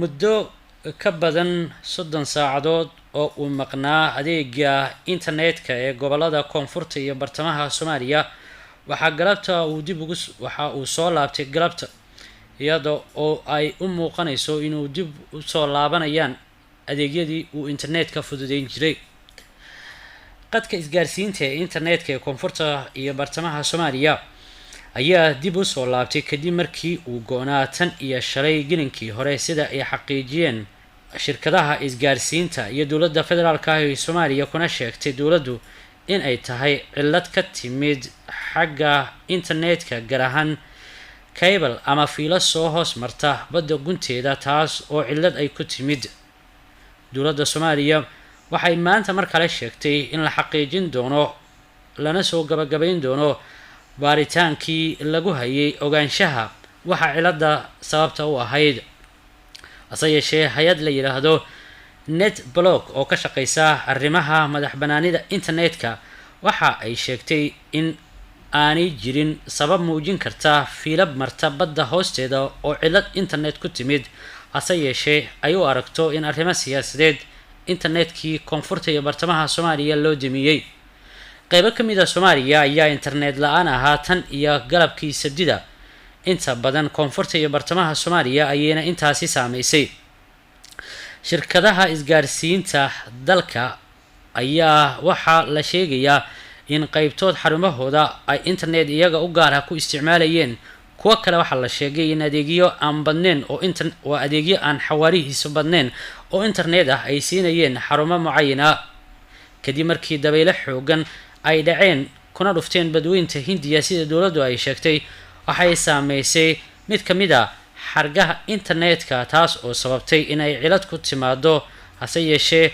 Muddo ka badan 30 saacadood oo uu maqnaa adeega internetka ee gobolada koonfurta iyo bartamaha Soomaaliya, waxaa galabta uu dib ugu waxa uu soo laabtay galabta, iyada oo ay u muuqanayso inuu dib usoo laabanayaan adeegyadii uu internetka fududeyn jiray. Qadka isgaarsiinta ee internetka ee koonfurta iyo bartamaha Soomaaliya ayaa dib usoo laabtay kadib markii uu go-naa tan iyo shalay gelinkii hore, sida ay xaqiijiyeen shirkadaha isgaarsiinta iyo dowladda federaalka ah ee Soomaaliya, kuna sheegtay dowladdu in ay tahay cillad ka timid xagga internetka, gaar ahaan cable ama fiilo soo hoos marta badda gunteeda, taas oo cillad ay ku timid. Dowladda Soomaaliya waxay maanta mar kale sheegtay in la xaqiijin doono lana soo gabagabayn doono baaritaankii lagu hayay ogaanshaha waxa cilada sababta u ahayd. Hase yeeshee, hay-ad la yidhaahdo Net Block oo ka shaqeysa arrimaha madax banaanida internetka waxa ay sheegtay in aanay jirin sabab muujin karta fiilo marta badda hoosteeda oo cilad internet ku timid, hase yeeshee ay u aragto in arrimo siyaasadeed internetkii koonfurta iyo bartamaha Soomaaliya loo damiyey. Qeybo ka mid a Soomaaliya ayaa internet la-aan ahaa tan iyo galabkii Sabdida. Inta badan koonfurta iyo bartamaha Soomaaliya ayayna intaasi saameysay. Shirkadaha isgaarsiinta dalka ayaa waxaa la sheegayaa in qeybtood xarumahooda ay internet iyaga u gaar ah ku isticmaalayeen. Kuwo kale waxaa la sheegay in adeegyo aan badneyn oo inter waa adeegyo aan xawaarihiisu badneyn oo internet ah ay siinayeen xarumo mucayana, kadib markii dabaylo xoogan ay dhaceen kuna dhufteen Badweynta Hindiya. Sida dowladdu ay sheegtay, waxay saameysay mid ka mid a xargaha internetka, taas oo sababtay in ay cilad ku timaado. Hase yeeshee,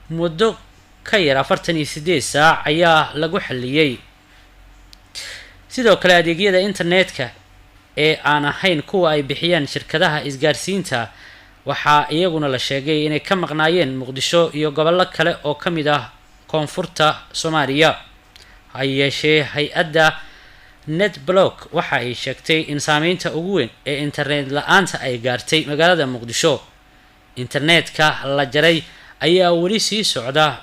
muddo ka yar 48 saac ayaa lagu xaliyey. Sidoo kale, adeegyada internetka ee aan ahayn kuwa ay bixiyaan shirkadaha isgaarsiinta waxaa iyaguna la sheegay inay ka maqnaayeen Muqdisho iyo gobollo kale oo ka mid ah koonfurta Soomaaliya. Ha yeeshee, hay-adda Netblock waxa ay sheegtay in saameynta ugu weyn ee internet la-aanta ay gaartay magaalada Muqdisho. Internetka la jaray ayaa weli sii socda.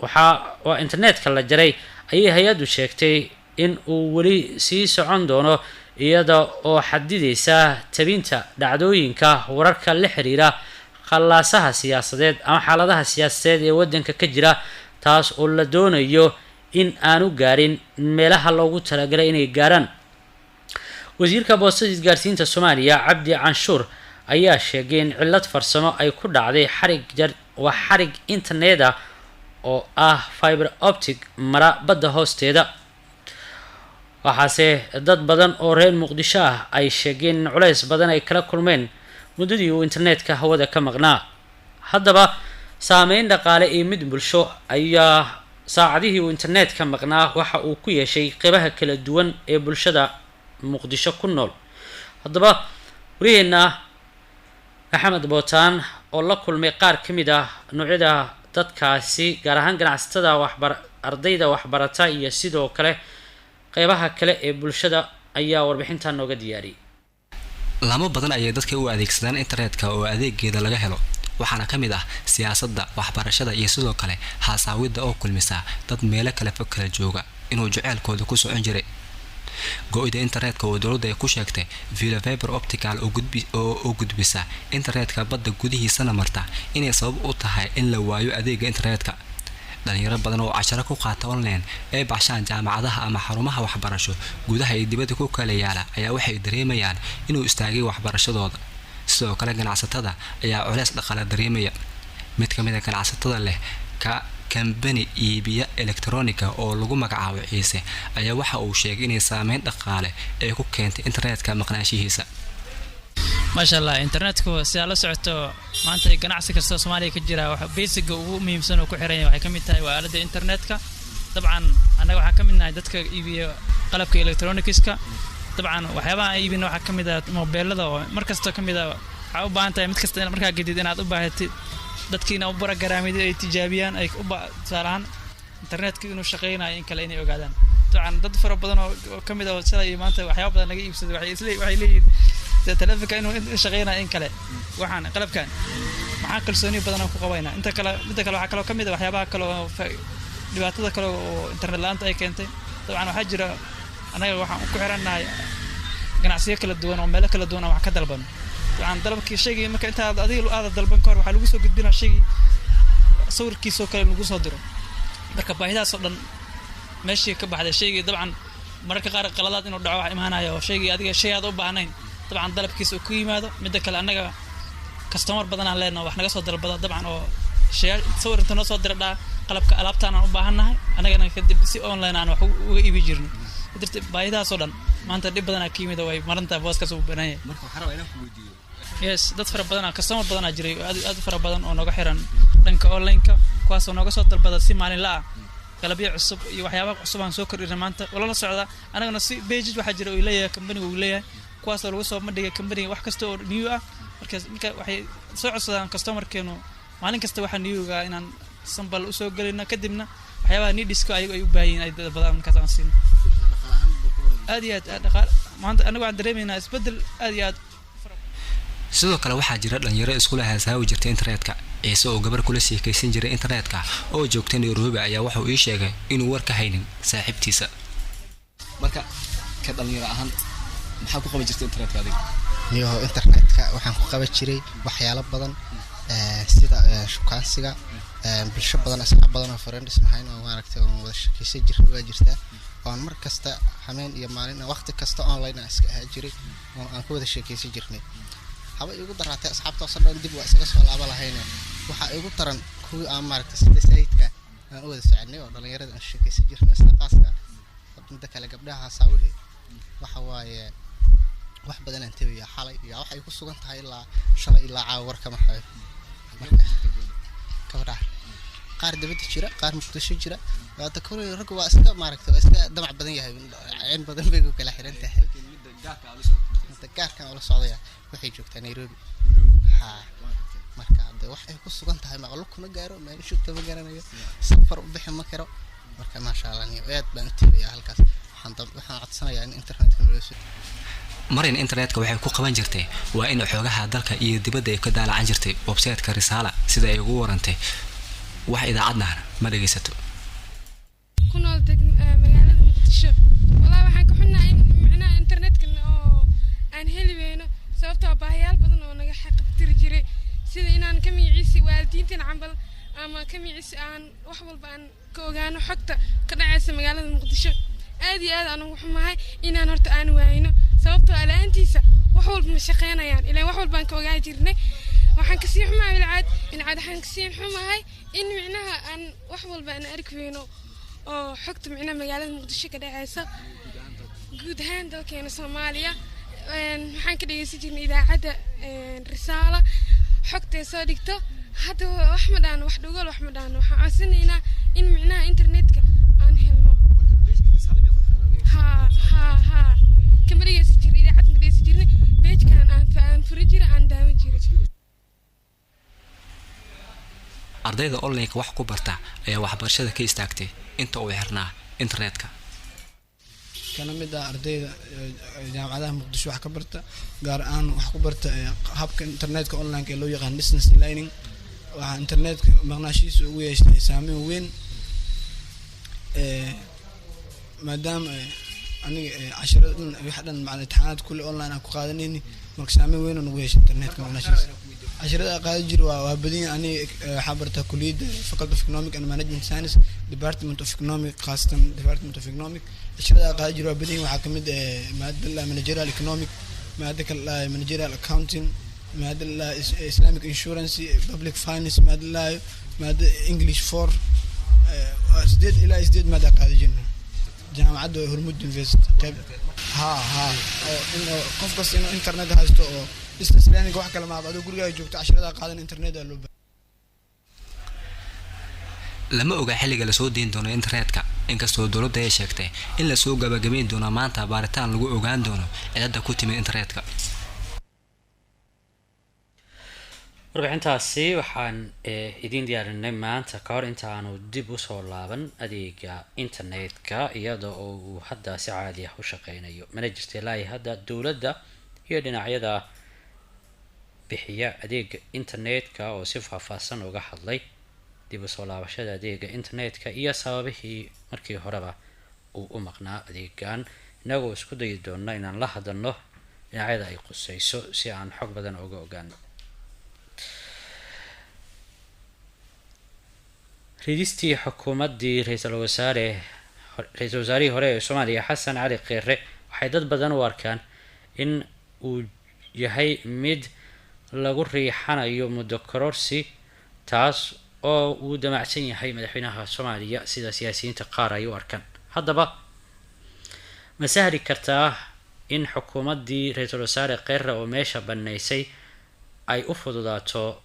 Waxaa waa internetka la jaray ayay hay-addu sheegtay in uu weli sii socon doono, iyada oo xadideysa tabinta dhacdooyinka wararka la xiriira khallaasaha siyaasadeed ama xaaladaha siyaasadeed ee waddanka ka jira, taas oo la doonayo in aanu gaarin meelaha loogu talagalay inay gaaraan. Wasiirka boostada isgaarsiinta Soomaaliya, Cabdi Canshuur, ayaa sheegay in cillad farsamo ay ku dhacday xarig jar waa xarig internet ah oo ah fiber optic mara badda hoosteeda. Waxaase dad badan oo reer Muqdisho ah ay sheegeen in culeys badan ay kala kulmeen muddadii uu internetka hawada ka maqnaa. Haddaba, saameyn dhaqaale iyo mid bulsho ayaa saacadihii uu internetka maqnaa waxa uu ku yeeshay qeybaha kala duwan ee bulshada Muqdisho ku nool. Haddaba, wariyeena Maxamed Bootaan oo la kulmay qaar ka mid ah noocyada dadkaasi, gaar ahaan ganacsatada, waxbar ardayda waxbarata iyo sidoo kale qeybaha kale ee bulshada, ayaa warbixintan nooga diyaariyay. Lamo badan ayay dadka u adeegsadaan internetka oo adeegeeda laga helo, waxaana ka mid ah siyaasadda, waxbarashada iyo sidoo kale haasaawidda oo kulmisa dad meelo kale fog kala jooga inuu jaceylkooda ku socon jiray. Go-ida internetka oo dowladda ay ku sheegtay fiilo fiber optical oo gudbisa internetka badda gudihiisana marta inay sabab u tahay in la waayo adeega internetka, dhalinyaro badan oo casharo ku qaata online ee baxshaan jaamacadaha ama xarumaha waxbarasho gudaha iyo dibadda ku kala yaala ayaa waxay dareemayaan inuu istaagay waxbarashadooda. Sidoo kale, ganacsatada ayaa culeys dhaqaale dareemaya. Mid ka mid a ganacsatada leh ka kambani iibiya elektronika oo lagu magacaabo Ciise ayaa waxa uu sheegay inay saameyn dhaqaale ay ku keentay internetka maqnaanshihiisa. Maasha Allah, internetku sidaa la socoto, maanta ganacsi kastoo Soomaaliya ka jira waxa basic-ga ugu muhiimsan oo ku xiran yahay waxay ka mid tahay waa aaladda internetka. Dabcan, annaga waxaan ka mid nahay dadka iibiya qalabka electronicska. Dabcan, waxyaabaha aan iibino waxaa ka mid ah mobeelada, oo mar kastoo ka mid ah waxaa u baahan tahay mid kasta in markaa gedid inaad u baahatid dadkiina u barogaraamid ay tijaabiyaan, ay u tusaale ahaan internetka inuu shaqeynayo in kale inay ogaadaan. Dabcan, dad fara badan oo ka mid ah shalay iyo maanta waxyaaba badan naga iibsaday waxay isle waxay leeyihiin Taleefonka inuu shaqeynayo in kale, waxaan qalabkan maxaa kalsooni badan aan ku qabaynaa inta kale. Midda kale, waxaa kaloo ka mid ah waxyaabaha kale oo dhibaatada kale oo internet la'aanta ay keentay. Dabcan waxaa jira, annaga waxaan ku xirannahay ganacsiyo kala duwan oo meelo kala duwan aan wax ka dalbano. Dabcan dalabkii shaygii marka intaad adiga aada dalban ka hor, waxaa lagu soo gudbinaa shaygii sawirkiisoo kale lagu soo diro. Marka baahidaas oo dhan meeshii ka baxday shaygii. Dabcan mararka qaar qaladaad inuu dhaco wax imaanaya oo shaygii adiga shay aad u baahnayn dabcan dalabkiisa uu ku yimaado. Midda kale, annaga customer badan aan leenahay wax naga soo dalbada, dabcan oo shay sawir inta noo soo dira dhaa qalabka alaabtaan aan u baahannahay, annagana kadib si online aan wax uga iibi jirnay. Darteed baahidaas oo dhan maanta dhib badanaa ka yimid oo way marantahay, booskaas uu banaan yahay. Marka waxaan rabaa inaan ku weydiiyo. Yes, dad fara badan, customer badanaa jiray oo aad aad u fara badan oo nooga xiran dhanka online-ka, kuwaasoo nooga soo dalbada si maalinla ah qalabyo cusub iyo waxyaabaha cusub aan soo kordhinay maanta wala la socda. Anagana si pages waxaa jira uu leeyahay company-ga uu leeyahay, kuwaasoo lagu soo bandhigay company-ga wax kasta oo new ah. Markaas marka waxay soo codsadaan customer-keenu maalin kasta waxaa new-ga inaan sample usoo gelino, kadibna waxyaabaha needs-ka ayagu ay u baahan yihiin ay dalbadaan, markaas aan siino. Aad iyo aad dhaqaal maanta anagu waxaan dareemaynaa isbeddel aad iyo aad. Sidoo kale waxaa jira dhalinyaro iskula hasaawi jirtay internetka. Ciise oo gabar kula sheekaysan jiray internetka oo joogtay Nairobi ayaa wuxuu ii sheegay inuu war ka haynin saaxiibtiisa. Marka ka dhalinyaro ahaan, maxaa ku qaban jirtay internetka adiga? Niyaho, internetka waxaan ku qaban jiray waxyaalo badan, sida shukaansiga, bulsho badan, asxaab badan oo friends nahayn oo maaragtay oon wada sheekaysan jirnay waa jirtaa, oon mar kasta hameen iyo maalin waqti kasta online aan iska ahaa jiray oo aan ku wada sheekaysan jirnay. Haba igu daraatay asxaabtaasoo dhan dib waa isaga soo laaba lahayne, waxaa igu daran kuwii aan maaragtay sida sayidka aan u wada soconay oo dhalinyarada aan sheekaysan jirnay sida qaaska. Midda kale, gabdhaha hasaawihii waxa waaye wax badan aan tabaya xalay iyo waxay ku sugan tahay ilaa shalay ilaa caawa warkama hayo. Marka gabdhaha qaar dibadda jira, qaar Muqdisho jira. Hadda koley raggu waa iska maaragtay, waa iska damac badan yahay, ceen badan bay ku kala xiran tahay. Midda gaarkan ula socdaya waxay joogtaa Nairobi. Ha, marka hadde wax ay ku sugan tahay maqlo kuma gaaro, meel joogta ma garanayo, safar u bixi ma karo. Marka maasha Allah, niyo aad baan u tabayaa halkaas. Waxaan codsanayaa in internetka naloo soo Marin internetka waxay ku qaban jirtay waa in xoogaha dalka iyo dibadda ay ka daalacan jirtay website-ka Risaala, sida ay ugu warantay. Wax idaacadnahna ma dhegaysato. Ku nool magaalada Muqdisho, wallahi waxaan ka xunnahay in micnaha internetkan oo aan heli weyno, sababtoo baahiyaal badan oo naga xaqabtiri jiray, sida inaan ka magaciisi waalidiintan camal ama ka magaciisi aan wax walba aan ka ogaano xogta ka dhacaysa magaalada Muqdisho. Aad iyo aad aan ugu xumahay inaan horta aan waayno, sababtoo ah la-aantiisa wax walba ma shaqeynayaan, ilaan wax walbaan ka ogaa jirnay. Waxaan kasii xumahay bilcaad bilcaad, waxaan kasii xumahay in micnaha aan wax walba aan arki weyno oo xogta micnaha magaalada Muqdisho ka dhacaysa, guud ahaan dalkeena Soomaaliya. Waxaan ka dhegeysan jirnay idaacadda Risaala xogtay soo dhigto. Hadda wax ma dhaano, wax dhugool wax ma dhaano. Waxaan codsanaynaa in micnaha internetka aan helno. Ha ha ha, kama dhegeysan jirnay idaacad, ma dhegeysan jirnay, page-kan aan furi jiray, aan daawan jiray. Ardayda online-ka wax ku barta ayaa waxbarashada ka istaagtay inta uu xirnaa internetka. Kana mid ah ardayda jaamacadaha Muqdisho wax ka barta, gaar ahaan wax ku barta habka internetka online-ka ee loo yaqaan distance learning, waxaa internetka maqnaashihiisa ugu yeeshtay saameyn weyn, maadaama aniga casharada dhan, wax dhan, macna imtixaanaad kulli online aan ku qaadanayni. Marka saameyn weyn oo nagu yeeshay internetka maqnaashihiisa. Casharada aan qaadan jiri waa badan yahay. Aniga waxaa bartaa kuliyadda Faculty of Economic and Management Science, Department of Economic, khaasatan Department of Economic. Casharada aan qaadan jiri waa badan yihiin. Waxaa kamid maadada la managerial economic, maada kale la managerial accounting, maada la Islamic insurance, public finance, maada la maada English 4, 8 ilaa 8 maada qaadan jirna. Jaamacadda Hormuud University qayb. Ha ha, oo in qof kasta inuu internet haysto oo distance learning wax kale maaba, adoo gurigaaga joogto casharada qaadan, internet aa loo. Lama oga xilliga lasoo deyn doono internetka, inkastoo dowladda ay sheegtay in lasoo gabagabayn doono maanta baaritaan lagu ogaan doono cilada ku timid internetka. Warbixintaasi waxaan idiin diyaarinay maanta ka hor inta aanu dib usoo laaban adeega internetka, iyada oo uu hadda si caadi ah u shaqeynayo. Mana jirta ilaa iyo hadda dowladda iyo dhinacyada bixiya adeega internetka oo si faahfaahsan uga hadlay dib u soo laabashada adeega internetka iyo sababihii markii horeba uu u maqnaa adeegan, inagoo isku dayi doona inaan la hadalno dhinacyada ay quseyso si aan xog badan uga ogaano. Ridistii xukuumaddii ra-iisul wasaarihii hore ee Soomaaliya Xasan Cali Kheyre waxay dad badan u arkaan in uu yahay mid lagu riixanayo muddo kororsi, taas oo uu damacsan yahay madaxweynaha Soomaaliya sida siyaasiyiinta qaar ay u arkaan. Haddaba ma sahli kartaa in xukuumaddii ra-iisul wasaare Kheyre oo meesha bannaysay ay u fududaato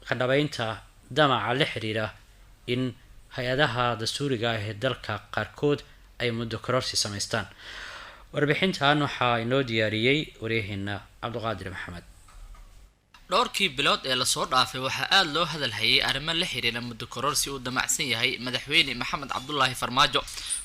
qadhabeynta damaca la xiriira in hay-adaha dastuuriga ah ee dalka qaarkood ay muddo kororsi samaystaan? Warbixintan waxaa inoo diyaariyey waryaheena Cabdiqaadir Maxamed. Dhowrkii bilood ee lasoo dhaafay waxaa aada loo hadalhayay arrimo la xiriira muddo kororsi uu damacsan yahay madaxweyne Maxamed Cabdulaahi Farmaajo,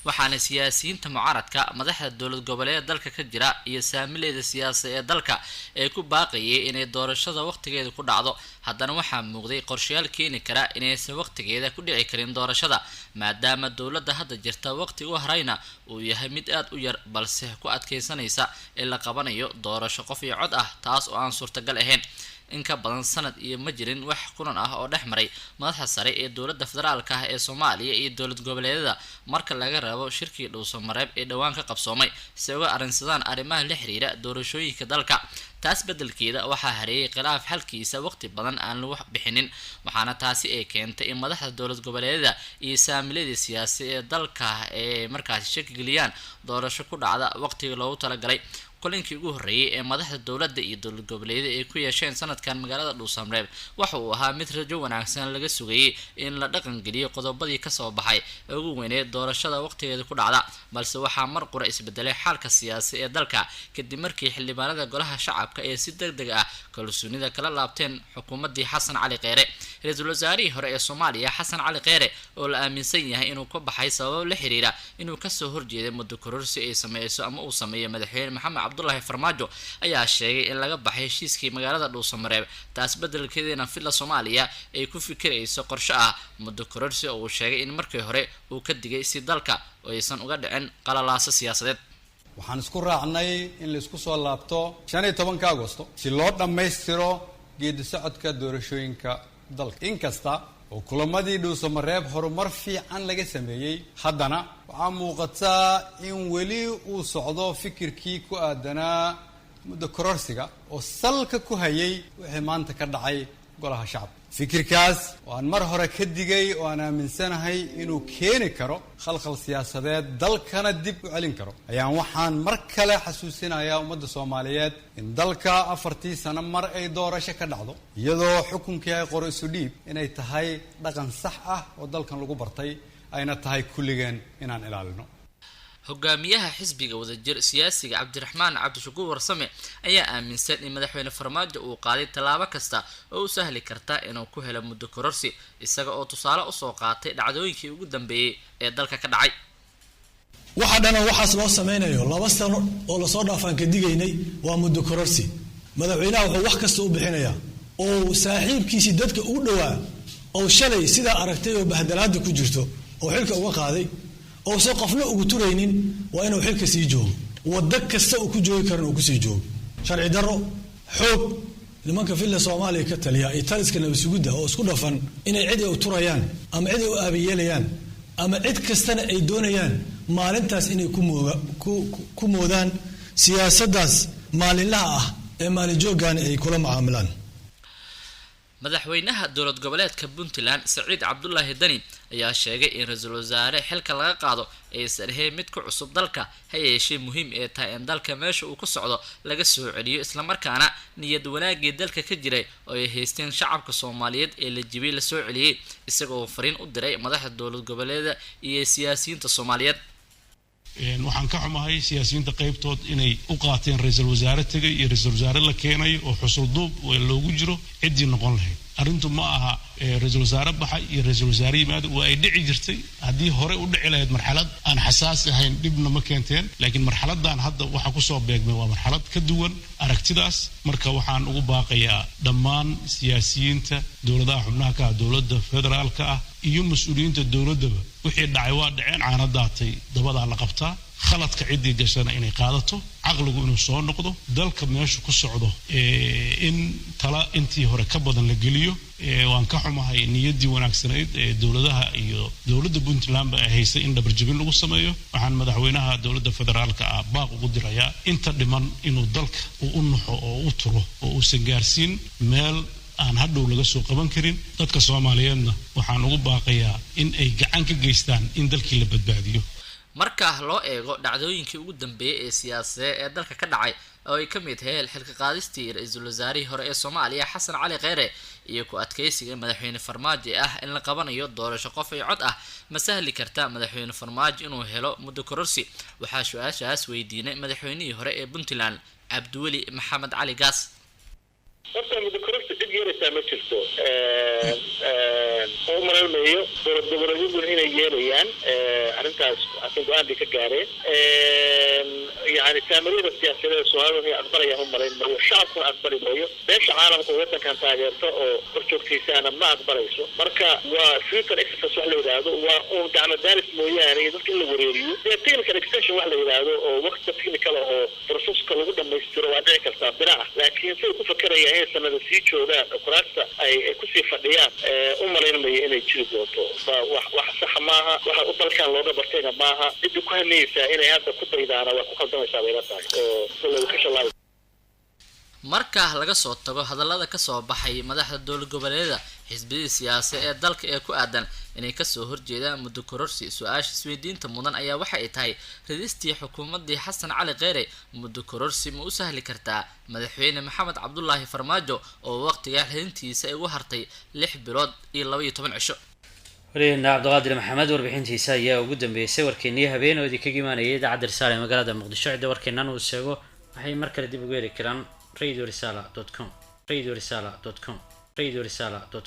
waxaana siyaasiyiinta mucaaradka, madaxda dowlad goboleeda dalka ka jira iyo saamileeda siyaasa ee dalka ee ku baaqayay inay doorashada waqtigeeda ku dhacdo. Haddana waxaa muuqday qorshayaal keeni kara inaysan waqtigeeda ku dhici karin doorashada, maadaama dowladda hadda jirta waqti u harayna uu yahay mid aada u yar, balse ku adkeysanaysa in la qabanayo doorasho qof iyo cod ah, taas oo aan suurtagal ahayn. In ka badan sanad iyo ma jirin wax kulan ah oo dhex maray madaxda sare ee dowladda federaalka ah ee Soomaaliya iyo dowlad goboleedyada, marka laga rabo shirkii Dhuusamareeb ee dhowaan ka qabsoomay si uga arrinsadaan arrimaha la xiriira doorashooyinka dalka. Taas beddelkeeda waxaa hareeyay khilaaf xalkiisa waqti badan aan lagu bixinin, waxaana taasi ay keentay in madaxda dowlad goboleedyada iyo saamiladii siyaasi ee dalka ee markaasi shaki geliyaan doorasho ku dhacda waqtigii loogu talagalay. Kulankii ugu horreeyay ee madaxda dowladda iyo dowlad goboleedyada ay ku yeesheen sanadkan magaalada Dhuusamareeb waxa uu ahaa mid rajo wanaagsan laga sugayay in la dhaqangeliyo qodobadii kasoo baxay ee ugu weyneed doorashada waqtigeeda ku dhacda, balse waxaa mar qura isbedelay xaalka siyaasi ee dalka kadib markii xildhibaanada golaha shacabka ee si deg deg ah kalsoonida kala laabteen xukuumaddii Xasan Cali Kheyre. Ra-iisul wasaarihii hore ee Soomaaliya Xasan Cali Kheyre oo la aaminsan yahay inuu ka baxay sababo la xiriira inuu kasoo horjeeday muddo kororsi ay sameyso ama uu sameeyo madaxweyne Maxamed Cabdulaahi Farmaajo ayaa sheegay in laga baxay heshiiskii magaalada Dhuusamareeb, taas beddelkeedana Villa Soomaaliya ay ku fikirayso qorshe ah muddo kororsi oo uu sheegay in markii hore uu ka digay si dalka oo aysan uga dhicin qalalaaso siyaasadeed. Waxaan isku raacnay in la isku soo laabto 15-ka Agosto si loo dhammaystiro geedi socodka doorashooyinka dalka. Inkasta oo kulamadii Dhuusamareeb horumar fiican laga sameeyey, haddana waxaa muuqataa in weli uu socdo fikirkii ku aadanaa muddo kororsiga oo salka ku hayay wixii maanta ka dhacay golaha shacabka. Fikirkaas oo aan mar hore ka digay oo aan aaminsanahay inuu keeni karo khalkhal siyaasadeed dalkana dib u celin karo, ayaan waxaan mar kale xasuusinayaa ummadda Soomaaliyeed in dalka 4tii sano mar ay doorasho ka dhacdo, iyadoo xukunkii ay qoro isu dhiib inay tahay dhaqan sax ah oo dalkan lagu bartay, ayna tahay kulligeen inaan ilaalino. Hogaamiyaha xisbiga Wadajir siyaasiga Cabdiraxmaan Cabdishakuur Warsame ayaa aaminsan in madaxweyne Farmaajo uu qaaday tallaabo kasta oo u sahli karta inuu ku helo muddo kororsi, isaga oo tusaale usoo qaatay dhacdooyinkii ugu dambeeyey ee dalka ka dhacay. Waxa dhana waxaas loo sameynayo 2 sano oo lasoo dhaafaan ka digaynay waa muddo kororsi. Madaxweynaha wuxuu wax kasta u bixinayaa oo saaxiibkiisii dadka ugu dhowaa oo shalay sidaa aragtay oo bahdalaada ku jirto oo xilka uga qaaday ousan qofna ugu turaynin, waa inuu xilka sii joogo, waddo kasta uu ku joogi karan uu kusii joogo, sharci darro, xoog. Nimanka Villa Soomaaliya ka taliya iyo taliska nabadsugidda oo isku dhafan inay cid ay u turayaan ama cid ay u aabayeelayaan ama cid kastana ay doonayaan maalintaas inay ku moodaan siyaasaddaas maalinlaha ah ee maalinjooggaani ay kula macaamilaan. Madaxweynaha dowlad goboleedka Puntland Saciid Cabdulaahi Dani ayaa sheegay in ra-iisul wasaare xilka laga qaado aysan ahayn mid ku cusub dalka, ha yeeshee muhiim ee tahay in dalka meesha uu ku socdo laga soo celiyo, islamarkaana niyad wanaagii dalka ka jiray oo ay haysteen shacabka Soomaaliyeed ee la jibiyey lasoo celiyey, isagoo fariin u diray madaxda dowlad goboleeda iyo siyaasiyiinta Soomaaliyeed. Waxaan ka xumahay siyaasiyiinta qaybtood inay u qaateen ra-iisul wasaare tegay iyo ra-iisul wasaare la keenay oo xusul duub loogu jiro ciddii noqon lahayd. Arrintu ma aha ra-iisul wasaare baxay iyo ra-iisul wasaare yimaado. Waa ay dhici jirtay. Haddii hore u dhici lahayd marxalad aan xasaasi ahayn, dhibna ma keenteen, laakiin marxaladan hadda waxa kusoo beegmay waa marxalad ka duwan aragtidaas. Marka waxaan ugu baaqayaa dhammaan siyaasiyiinta dowladaha xubnaha ka ah dowladda federaalka ah iyo mas-uuliyiinta dowladdaba, wixii dhacay waa dhaceen, caana daatay dabadaa la qabtaa. Khaladka ciddii gashana inay qaadato, caqligu inuu soo noqdo, dalka meeshu ku socdo in tala intii hore ka badan la geliyo. Waan ka xumahay niyaddii wanaagsanayd ee dowladaha iyo dowladda Puntland ba ay haysay in dhabarjabin lagu sameeyo. Waxaan madaxweynaha dowladda federaalka ah baaq ugu dirayaa inta dhiman inuu dalka uu u naxo oo u turo oo uusan gaarsiin meel aan hadhow laga soo qaban karin. Dadka Soomaaliyeedna waxaan ugu baaqayaa in ay gacan ka geystaan in dalkii la badbaadiyo. Marka loo eego dhacdooyinkii ugu dambeeyay ee siyaasadeed ee dalka ka dhacay, oo ay ka mid tahay xilka qaadistii ra-iisul wasaarihii hore ee Soomaaliya Xasan Cali Kheyre iyo ku adkeysiga madaxweyne Farmaajo ee ah in la qabanayo doorasho qof ay cod ah, ma sahli karta madaxweyne Farmaajo inuu helo muddo kororsi? Waxaa su-aashaas weydiinay madaxweynihii hore ee Puntland, Cabdiweli Maxamed Cali Gaas. Horta muddo kororsi cid yeelaysaa ma jirto oo malalmayo. Dowlad goboleedyaduna inay yeelayaan arrintaas asin go-aan bay ka gaareen. Yani saamaliyada siyaasadeed Soomaalida inay aqbalayaan u malayn mayo, shacabkuna aqbali mayo, beesha caalamka oo waddankan taageerta oo horjoogtaysaana ma aqbalayso. Marka waa future exercise wax la yidhaahdo, waa uun gacmo daalis mooyaane iyo dadka in la wareeriyo. Dee technical extension wax la yidhaahdo oo waqti technical oo processka lagu dhamaystiro waa dhici kartaa binaca, laakiin siday ku fakerayaan inay sanada sii joogaan oo kuraasta ay kusii fadhiyaan u malayn mayo inay jiri doonto. Wax saxa maaha, waxa u dalkan looga bartayna maaha. Cidda ku hanaysaa inay hadda ku daydaana waa ku khaldamaysaa bay la tahay oo kolley ka shalaabay. Marka laga soo tago hadallada kasoo baxay madaxda dowlad goboleedyada, xisbiyadii siyaasa ee dalka ee ku aadan inay kasoo horjeedaan muddo kororsi, su-aasha isweydiinta mudan ayaa waxa ay tahay: ridistii xukuumadii Xasan Cali Kheyre muddo kororsi ma u sahli kartaa madaxweyne Maxamed Cabdulaahi Farmaajo oo waqtiga xidintiisa ay ugu hartay 6 bilood iyo 12 cisho? Waryaheena Cabdiqaadir Maxamed warbixintiisa ayaa ugu dambeysay warkeenii habeen oo idinkaga imaanayay idaacadda Risaala ee magaalada Muqdisho. Cidda warkeennan uu sheego waxay mar kale dib ugu heli karaan radiorisala.com, radiorisala.com, radiorisala.com.